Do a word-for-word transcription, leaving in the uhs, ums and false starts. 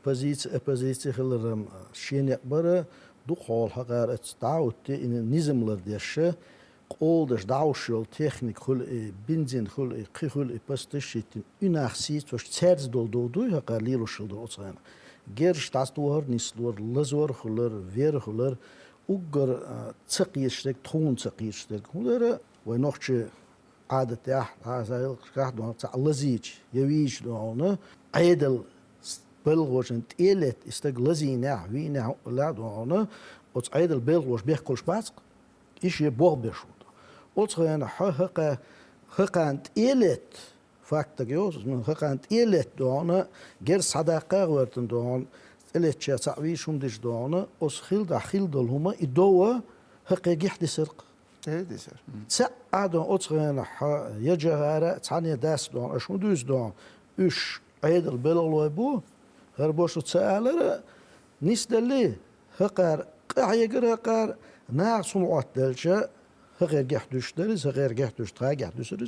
Позици, оппозици хилар-м шен некъ бар, дукха хьолахьа хӀара аца дӀа а оттаде, и низам лардеш, къоладеш дӀаухаш йола техника хуьлу и, бензин хуьлу и, кхин хуьлу и, посташ йиттина, и нах сийца, цаьрца долу дов дуй хӀара лелош хилла долу оцу хенахь. Герзаш дӀасадохар, нислора, лазор а хуьлура, вер а хуьлура, уггар а, ца кхеташ дерг, тхуна ца кхеташ дерг хӀун дара, вай нохчийн Ӏадатехь, дӀа а, зӀе а, хьалха дохьуна цхьаъ лазийча, я вийча дохьуна, Ӏедал белхалошна тӀе а летта, и стаг лазийнехь, вийнехь а лаьа дохьуна, оцу Ӏедал белхалоша бехк хуьлуш бац-кх, и шен болх беш ву. Оцу хенахь хьо хӀокха-, хӀокхарна тӀе а летта, факт дага йоцу, хӀокхарна тӀе а летта дохьуна, герз схьадаккха а гӀоьртина дохьуна, тӀелеттача цхьаъ вийча хӀума дича дохьуна, оцу хилла дӀа хилла долу хӀума, и дов а хӀокхаргахь дисира-кх. Э, дисира. М. Цхьаъ а дохьуна оцу хенахь хьо я Джохара, цхьанне дас дохьуна, аша хӀун дуьйцу дохьуна, уьш Ӏедал белхалой бу, хӀара башха ца алара, нисделлий, хӀокхара къахьегара хӀокхара, нахаца хӀума Ӏоттаделча, хӀокхаргахь дуьсуш дара иза, хӀокхаргахь дуьсуш, тхагахь дуьсура иза.